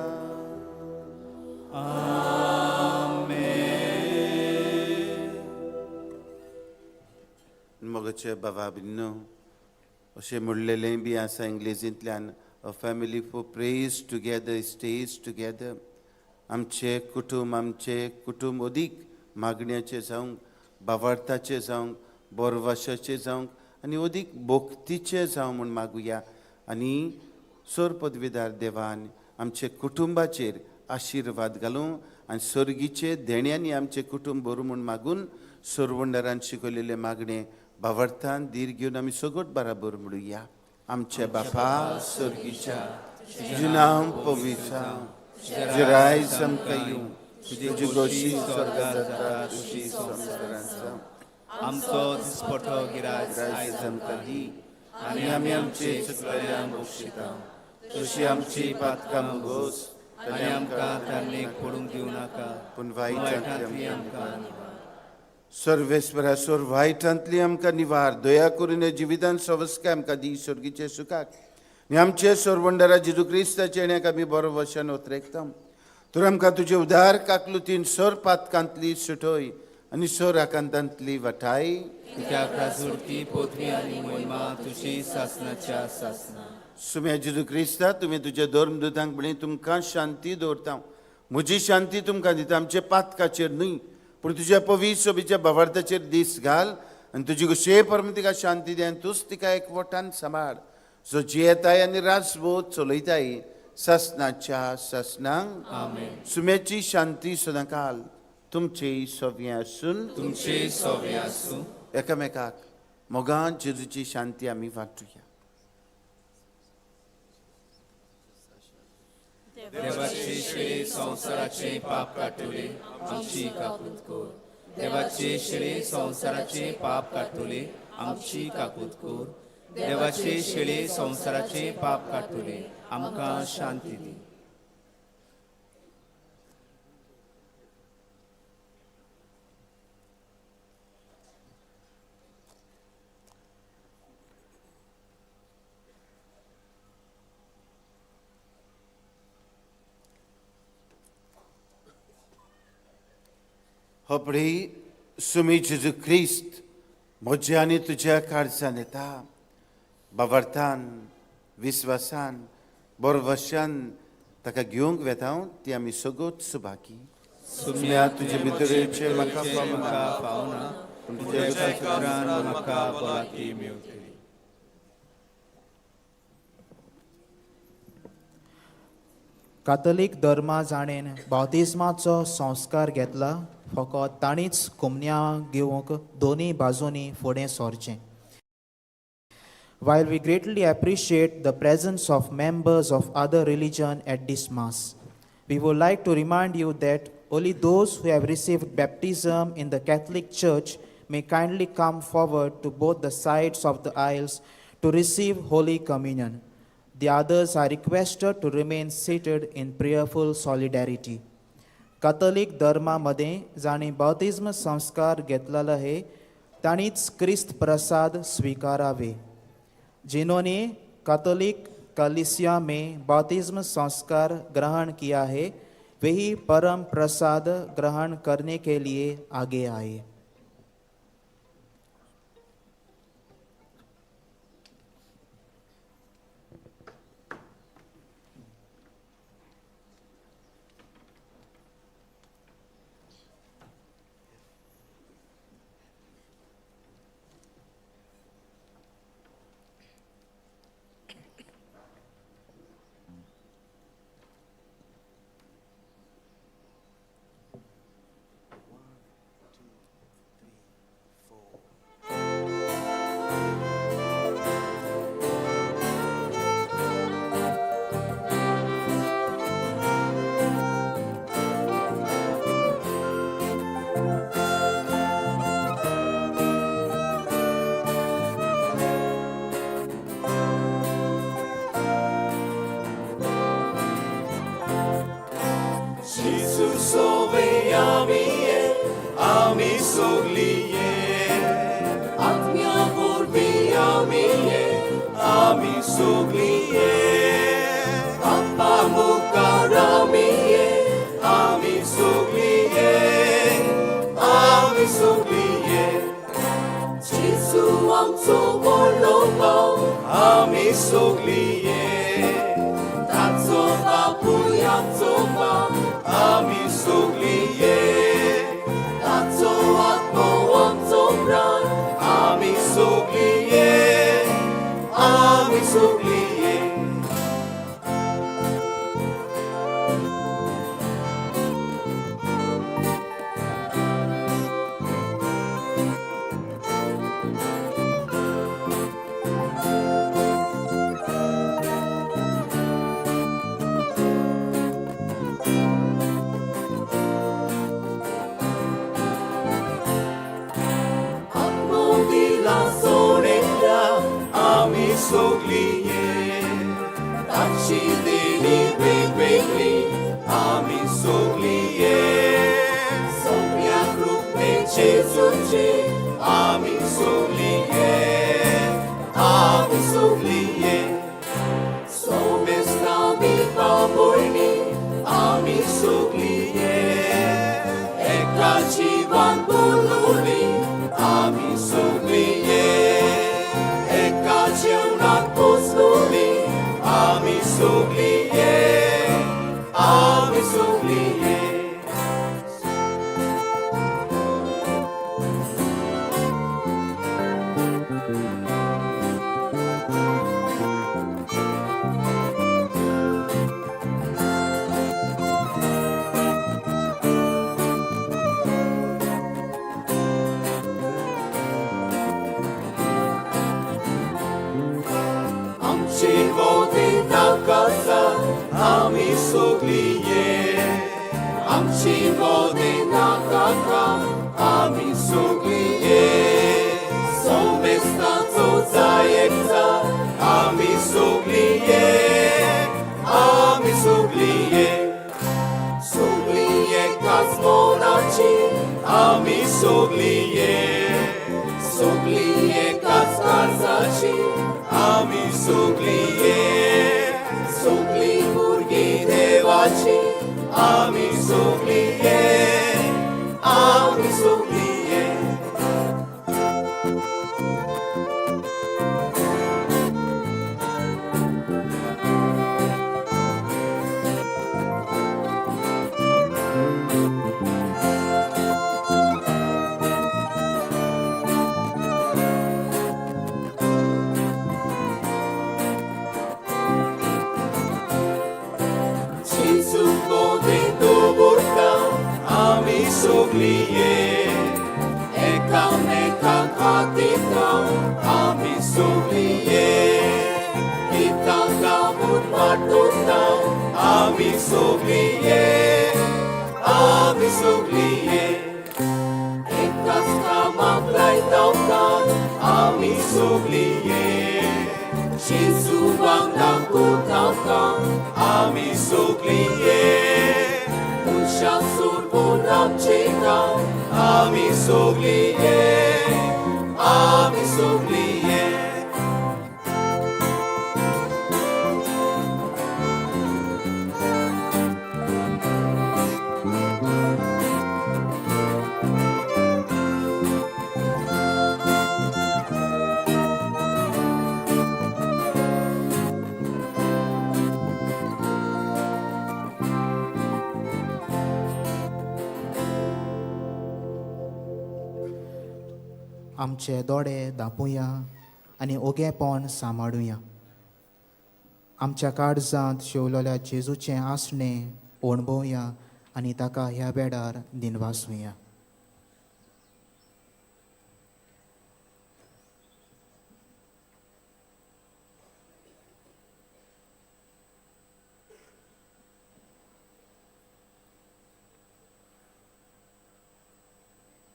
मोगाचे बाबा भिन्नो अशें म्हणलेलें बी आसा इंग्लेजींतल्यान, a family for prays together stays together. आमचें कुटूंब, आमचें कुटूंब अदीक मागण्याचें जावंक, बावार्थाचें जावंक, बोरवाशाचें जावंक आनी अदीक भक्तीचें जावं म्हूण मागुया. आनी सोर पदवीदार देवान आमचे कुटुंबाचेर आशिर्वाद घालूं आनी सर्गीचे देण्यांनी आमचें कुटुंब बरूं म्हूण मागून सरवंडरान शिकयलेलें मागणें बावर्थान धीर घेवन आमी सगट बराबर म्हणुया. आमच्या बापा सर्गीच्या, तुजें नांव पवित्र जावं, तुजें रायज आमकां येवं, तुजी गोशी स्वर्गांत जाता तशी संवसारांत जावं. आमचो दिसपटो गिराज रायज आमकां दी आनी आमी आमचे चुकलेल्यांक बक्षिता तशी आमची पातकां मुगोस आनी आमकां तारणेक पडूंक दिवं नाका, पूण वायटांतली वायटांतली आमकां सर्वेस्परा सोर वायटांतली आमकां निवार. दया करून ह्या जिवितान सवस्काय आमकां दी सर्गीचे सुखाक आनी आमचे सरवंडरा जेजू क्रिस्ताचे येण्याक आमी बरो वशान ओतरेकता. तर आमकां तुजे उदार काकलुतीन सोर पातकांतली सुटय आनी सोर आकांतांतली वाटाय. कित्याक राजवटी पदवी आनी मोहिमा तुजी सासनाच्या सासना. सुम्या जेजू क्रिस्ता, तुमी तुज्या धर्मदूतांक म्हळें तुमकां शांती दवरता, म्हजी शांती तुमकां दिता. आमचे पातकाचेर न्हय पूण तुज्या पवित्र सोबीच्या भावार्थाचेर दीस घाल आनी तुजी गोशे परम तिका शांती दी आनी तूंच तिका एकवटान सांबाळ, जो जियेताय आनी राजबोध चलयताय सासनाच्या सासनांक. आमेन. सुम्याची शांती सदांकाल तुमचे सोव्यां आसून, तुमचे सोवे आसूं. एकामेकाक मोगान जेजूची शांती आमी वांटुया. देवाचे शिळे संवसाराचे पाप काडटले आमची काकूत कर. देवाचे शिळे संवसाराचे पाप काडटले आमची काकूत कर. देवाचे शिळे संवसाराचे पाप काडटले आमकां शांती दी. हपडी सुमी जेजू क्रिस्त म्हज्या आनी तुज्या काळजान येता. बावर्थान, विस्वासान, बरवशान ताका घेवंक वेता ती आमी सगळोच सुबाकी. सुम्या तुजे भितरेचे म्हाका म्हाका फावना, पूण तुज्या उतरान म्हाका बलाकी मेवतली. कातोलीक धर्मा जाणेन बावतिज्माचो संस्कार घेतला फकत तांणीच कुमन्या घेवंक दोनी बाजूंनी फुडें सरचें. While we greatly appreciate the presence of members of other religion at this Mass, we would like to remind you that only those who have received baptism in the Catholic Church may kindly come forward to both the sides of the aisles to receive Holy Communion. The others are requested to remain seated in prayerful solidarity. कातोलीक धर्मा मदें जांणी बाप्तिज्म संस्कार घेतलेलो हे तांणीच क्रिस्त प्रसाद स्विकारावे. जिन्होंने Catholic कलीसिया में बाप्तिज्म संस्कार ग्रहण किया है, वे ही परम प्रसाद ग्रहण करने के लिए आगे आए. Jésus sauvé ami soglié Atmia vorbi amie ami soglié Papa mukaramie ami soglié ami soglié Jésus amso volobo ami soglié Tatso papu yamso ami soglié Tatso atmo amso pran ami soglié ami soglié. Atmo di la sorella ami soglié Taci deni वेगवेगळी आमी सोगलिये सगळ्या कृपे जेजूचे आमी सोगलिये आमी सोगलिये सोमेस्तामी पावणी आमी सोगलिये एका जिवान बोलुनी आमी सोगलिये एका जेवणात पोचलोनी आमी सोगलिये आमी सोगलिये. आमचे वोदे नाकासा आमी सोगलिये आमचे वोदे नाकाका आमी सोगलिये सोमेस्ताचो जायकचा आमी सोगलिये आमी सोगलिये सोगलिये एकाच मनाची आमी सोगलिये सोगली एकाच काळजाची आमी सोगलिये सोगली भुरगीं देवाची आमी सोगलिये आमी सोगलिये. Gesù potendo porta ami soglie एकामेका खातीर आमी सोगलिये गीतां गावन वाटोता आमी सोगलिये आमी सोगलिये एकाच कामाक लायता आमी सोगलिये जेजू वांगडा. चिंता आमी सगळीं एक, आमी सगळीं एक. आमचे दोळे दापुया आनी ओगेपण सांबाळुया. आमच्या काळजांत शेवलेल्या जेजूचें आसणें ओणभोवया आनी ताका ह्या वेळार दिनवासुया.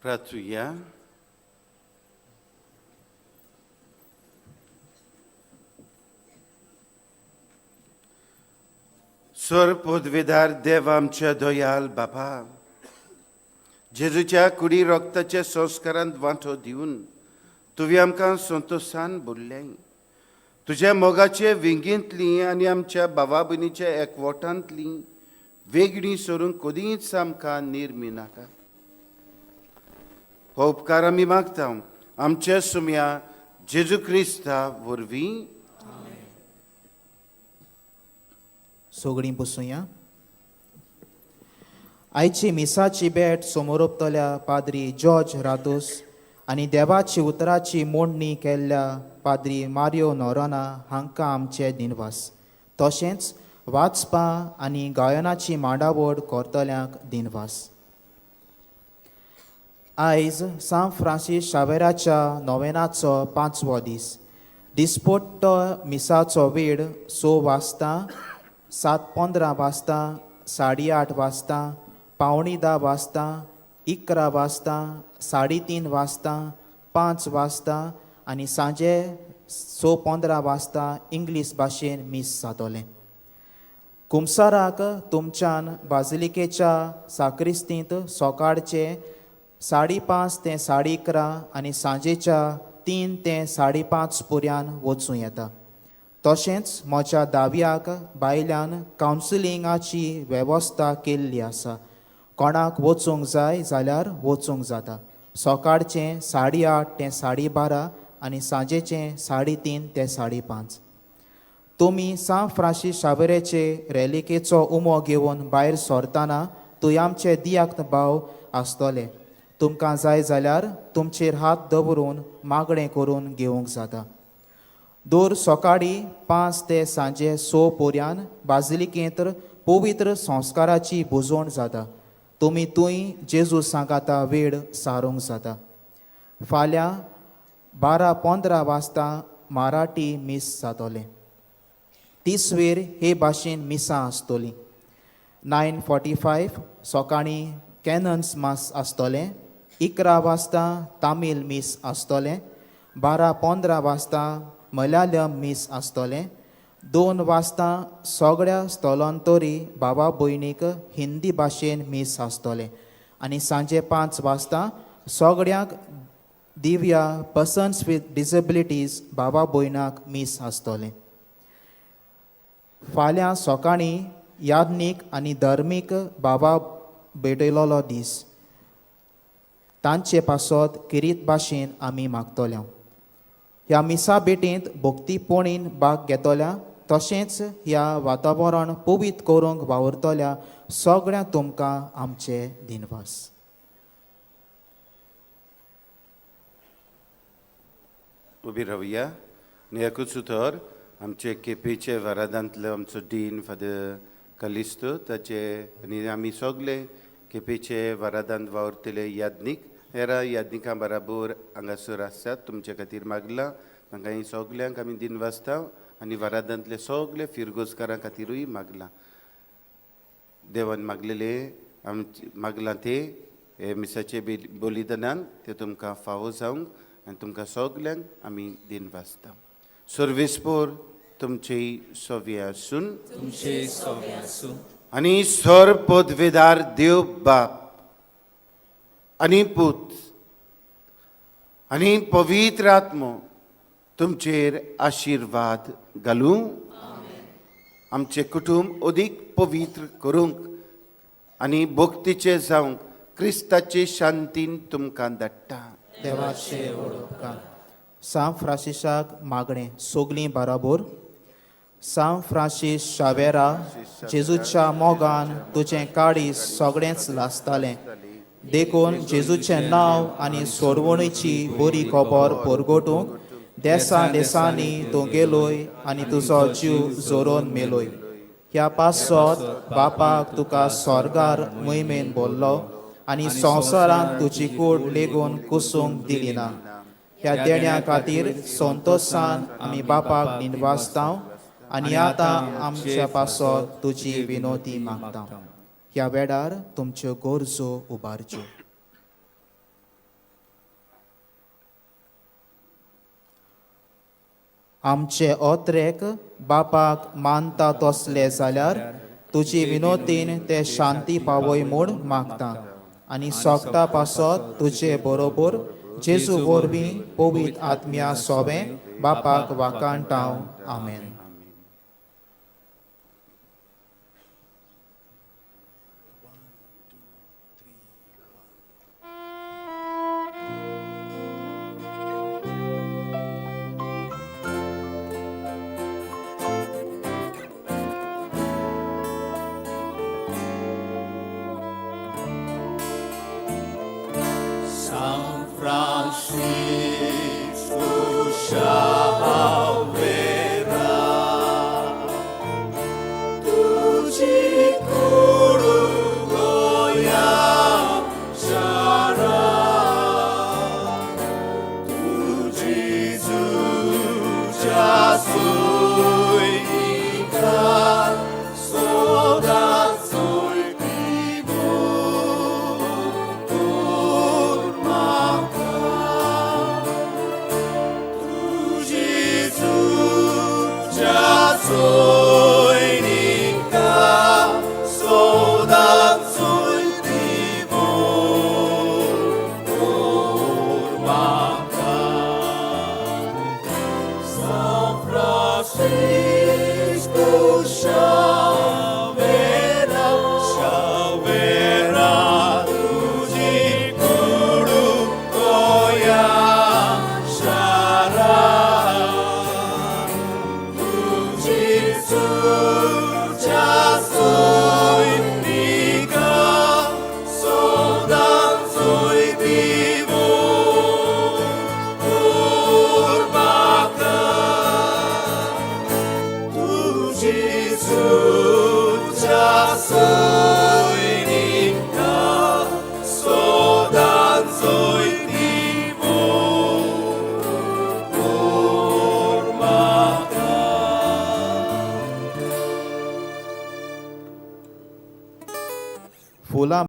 प्रार्थुया. स्वर पदवेदार देव आमच्या दयाल बापा, जेजूच्या कुडी रक्ताच्या संस्कारांत वांटो दिवन तुवें आमकां संतोशान भरलें. तुज्या मोगाचे विंगेंतली आनी आमच्या भावा भयणीच्या एकवटांतली वेगळी सरूंक कदींच आमकां निर्मी नाका. हो उपकार आमी मागता आमच्या सुम्या जेजू क्रिस्ता वरवीं. सगळीं बसुया. आयची मिसाची भेट समोरपतल्या पाद्री जॉर्ज रातोस आनी देवाची उतराची मोडणी केल्ल्या पाद्री मारियो नोरोना हांकां आमचे दिनवास. तशेंच वाचपा आनी गायनाची मांडावळ करतल्यांक दिनवास. आयज सांत फ्रांसीस शावेराच्या नोवेनाचो 5वो दीस. दिसपट्टो मिसाचो वेळ 6 वाजता, 7:15 वाजता, 8:30 वाजता, 9:45 वाजता, 11 वाजता, 3:30 वाजता, 5 वाजता आनी सांजे 6:15 वाजता इंग्लीश भाशेन मीस जातलें. कुमसाराक तुमच्यान बाजिलिकेच्या साक्रिस्तींत सकाळचे 5:30 ते 11:30 आनी सांजेच्या 3 ते 5:30 पर्यंत वचूं येता. तशेंच म्हज्या दाव्याक भायल्यान कावन्सिलिंगाची वेवस्था केल्ली आसा. कोणाक वचूंक जाय जाल्यार वचूंक जाता. सकाळचें 8:30 ते 12:30 आनी सांजेचें 3:30 ते 5:30. तुमी सांत फ्रांसीस शावेराचे रेलिकेचो उमो घेवन भायर सरतना थंय आमचे दियाक्त भाव आसतले. तुमकां जाय जाल्यार तुमचेर हात दवरून मागणें करून घेवंक जाता. दर सकाळीं 5 ते सांजे 6 पर्यंत बाजिलिकेंत पवित्र संस्काराची बुजवण जाता. तुमी थंय जेजू सांगाता वेळ सारूंक जाता. फाल्यां 12:15 वाजता मराठी मीस जातलें. तिसवेर हे भाशेन मिसां आसतलीं. 9:45 सकाळीं कॅनन्स मास आसतलें. 11 वाजता तामील मीस आसतलें. 12:15 वाजता मलयालम मीस आसतलें. 2 वाजता सगळ्या स्थलांतरी बाबा भयणीक हिंदी भाशेन मीस आसतलें आनी सांजे 5 वाजता सगळ्यांक दिव्या पर्सन्स विथ डिसेबिलिटीज बाबा भयणाक मीस आसतलें. फाल्यां सकाळीं याज्ञीक आनी धर्मीक बाबा भेटयलोलो दीस. तांचे पासत किरीत भाशेन आमी मागतल्या. ह्या मिसा भेटींत भक्तीपणीन भाग घेतल्या तशेंच ह्या वातावरण पवित्र करूंक वावुरतल्या सगळ्या तुमकां आमचे दिनवास. उबी रावया आनी एकूच उतर आमचे केपेचे वरादांतलो आमचो डीन फादर कलिस्तो ताचे आनी आमी सगळे केपेचे वरादांत वावुरतले याज्ञीक हेरा याज्ञिकां बराबर हांगासर आसात तुमचे खातीर मागलां. तांकां सगल्यांक आमी दिनवासता आनी वरादांतले सगळे फिरगोजकारां खातीरूय मागलां. देवान मागलेले आमचे मागलां ते हे मिसाचे बलिदानान ते तुमकां फावो जावंक आनी तुमकां सगल्यांक आमी दिनवासता. सर्वेस्पोर तुमचे सवे आसून तुमचे सवे आसूं आनी सर पदवेदार देव बाप आनी पूत आनी पवित्र आत्मो तुमचेर आशिर्वाद घालूं. आमचें कुटुंब अदीक पवित्र करूंक आनी भक्तीचें जावंक क्रिस्ताचे शांतीन तुमकां धाडटा. देवाचे उपकार. सांत फ्रांसिसाक मागणें सोगलीं बाराबोर. सांत फ्रांसीस शावेरा, जेजूच्या मोगान तुजें काळीज सगळेंच लासतालें, देखून जेजूचें नांव आनी सोडवणीची बरी खबर परगटूंक देसा देसांनी तूं गेलोय आनी तुजो जीव जोरोन मेलोय. ह्या पासत बापाक तुका स्वर्गार मोहिमेन बोल्लो आनी संवसारांत तुजी कूड लेगून कुसूंक दिली ना. ह्या देण्या खातीर संतोशान आमी बापाक निवासतांव आनी आतां आमच्या पासत तुजी विनोती मागता. ह्या वेळार तुमच्यो गरजो उबारच्यो. आमचे ओत्रेक बापाक मानता तसले जाल्यार तुजी विनोतीन ते शांती पावय म्हूण मागता आनी सोगटा पासत तुजे बरोबर जेजू वरवीं पवित्र आत्म्या सोबें बापाक वाकाणटाव. आमेन. San Francisco